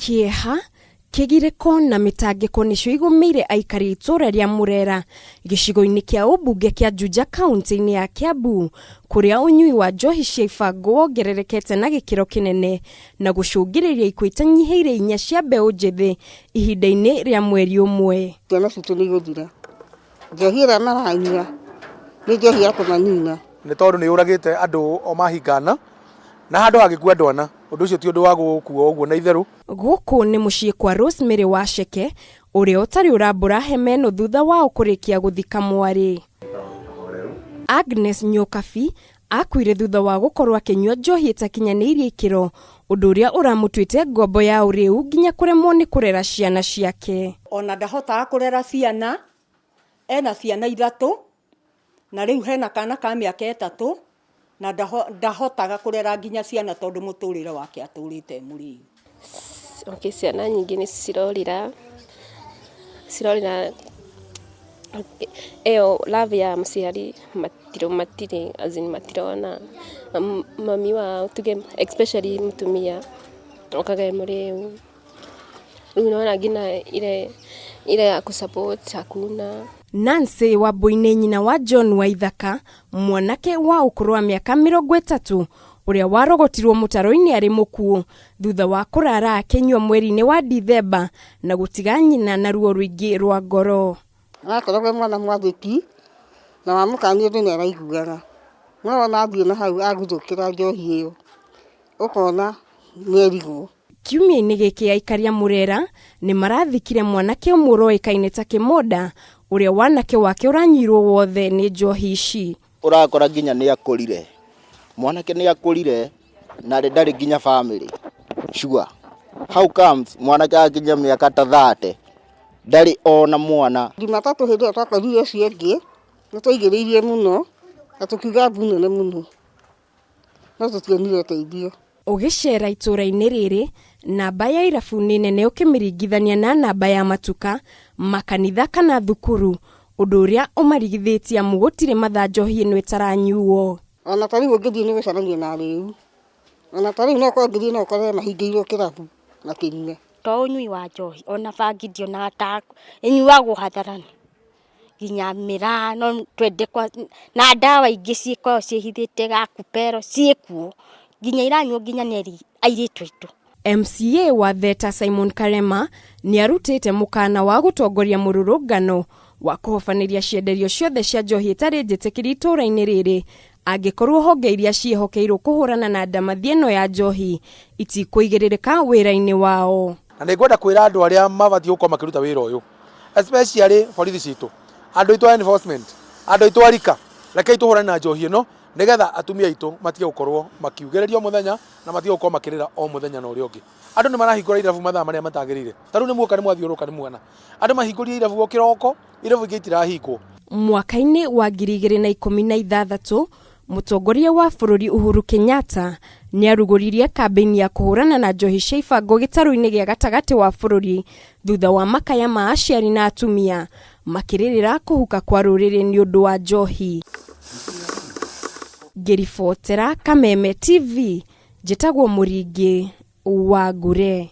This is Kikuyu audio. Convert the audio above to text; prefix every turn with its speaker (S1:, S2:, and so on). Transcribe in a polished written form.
S1: Kĩeha, kĩgirĩko na mĩtangĩko nĩcio igũmĩire aikari a itũũra rĩa Murera gĩcigo-inĩ kĩa ũmbunge kĩa Juja kaunti-inĩ ya Kiambu kũrĩa ũnyui wa njohi cia ibango wongererekete na gĩkĩro kĩnene na gũcũngĩrĩria ikuũ itanyihĩire inya cia mbeũ njĩthĩ ihinda-inĩ rĩa mweri ũmwe.
S2: Ciana citũ nĩ igũthira. Njohi ĩrĩa maranyua nĩ njohi ya kũmanina.
S3: Nĩ tondũ nĩ yũragĩte andũ o mahingana na handũ hagĩkua andũ ana, ũndũ ũcio ti ũndũ wa gũkuo ũguo na itherũ.
S1: Gũkũ nĩ mũciĩ kwa Rosemary Waceke ũrĩa ũtarĩ ũrambũra hema ĩno thutha wao kũrĩkia gũthika mwarĩ. Agnes Nyokabi akuire thutha wa gũkorwo akĩnyua njohi ĩtakinyanĩirie ikĩro, ũndũ ũrĩa ũramũtuĩte ngombo ya ũrĩu nginya kũremwo nĩ kũrera ciana ciake.
S4: Ona ndahotaga kũrera ciana, ena ciana ithatũ, na rĩu hena kana ka mĩaka ĩtatũ, na ndahotaga kũrera nginya ciana tondũ mũtũrĩre wake atũrĩte e mũrĩu.
S5: Okay, ciana nyingĩ nĩ cirorĩra, cirorĩra ĩyo love ya mũciari matirĩ as in matirona. Mami wao tuge especially mũtumia okaga e mũrĩu. Rĩu nĩwona nginya ile ile ya kũ support hakuna.
S1: Nancy Wambui nĩ nyina wa John Waithaka, mwanake wa ũkũrũ wa mĩaka 30 ũrĩa warogotirwo mũtaro-inĩ arĩ mũkuũ thutha wa kũrara akĩnyua mweri-inĩ wa Dithemba na gũtiga nyina na ruo rũingĩ rwa ngoro.
S2: Arakoragwo e mwana mwathĩki na wamũkania ũndũ nĩ araiguaga. No wona athiĩ na hau aguthũkĩra njohi ĩyo ũkona nĩ erigwo.
S1: Kiumia-inĩ gĩkĩ aikari a Murera nĩ marathikire mwanake ũmwe ũroĩkaine ta Kĩmonda ũrĩa wanake wake ũranyuirwo wothe nĩ njohi ici.
S6: Ũrakora nginya nĩ akũrire, mwanake nĩ akũrire na ndarĩ nginya family sure. How comes mwanake akinya mĩaka ta 30 ndarĩ ona mwana.
S2: Jumatatũ hĩndĩ ĩyo twakorire ũcio ũngĩ nĩ twaigĩrĩirie mũno na tũkiuga mbu nene mũno no tũtionire ũteithio.
S1: Ũgĩcera itũũra-inĩ rĩrĩ, namba ya irabu nĩ nene ũkĩmĩringithania na namba ya matuka, makanitha kana thukuru, ũndũ ũrĩa ũmarigithĩtie amu gũtirĩ mathaa njohi ĩno ĩtaranyuo.
S2: Ona ta rĩu ũngĩthiĩ nĩ ũgũcemania na arĩu, ona ta rĩu no ũkorwo ũngĩthiĩ no ũkore mahingĩirwo kĩrabu makĩnyua.
S7: To ũnyui wa njohi ona bangi ndionaga ta ĩnyuagwo hadharani nginya mĩraa no twende na ndawa ingĩ cikoragwo ciĩhithĩte gakupero ciĩkuo nginya iranyuo nginya nĩ airĩtu aitũ.
S1: MCA wa Theta Simon Karema nĩ arutĩte mũkana wa gũtongoria mũrũrũngano wa kũhobanĩria cienderio ciothe cia njohi ĩtarĩ njĩtĩkĩrie itũũra-inĩ rĩrĩ angĩkorwo honge iria ciĩhokeirwo kũhũrana na ndamathi ĩno ya njohi itikũigĩrĩrĩka wĩra-inĩ wao.
S3: Na nĩ ngwenda kwĩra andũ arĩa mabatiĩ gũkorwo makĩruta wĩra ũyũ, especially borithi citũ, andũ aitũ a enforcement, andũ aitũ a rika, rekei tũhũrane na njohi ĩno nĩgetha atumia aitũ matige gũkorwo makiugĩrĩria o mũthenya na matige gũkorwo makĩrĩra o mũthenya na ũrĩa ũngĩ. Andũ nĩ marahingũra irabu mathaa marĩa matagĩrĩire. Ta rĩu nĩ muoka nĩ mwathiũrũrũka nĩ muona. Andũ mahingũrire irabu o kĩroko, irabu ingĩ itirahingwo.
S1: Mwaka-inĩ wa 2016, mũtongoria wa bũrũri Uhuru Kenyatta nĩ arugũririe kambĩini ya kũhũrana na njohi cia ibango gĩtarũ-inĩ gĩa gatagatĩ wa bũrũri thutha wa makaya ma aciari na atumia makĩrĩrĩra kũhuka kwa rũrĩrĩ nĩ ũndũ wa njohi. Ngĩribotera Kameme TV, njĩtagwo Mũringĩ wa Ngure.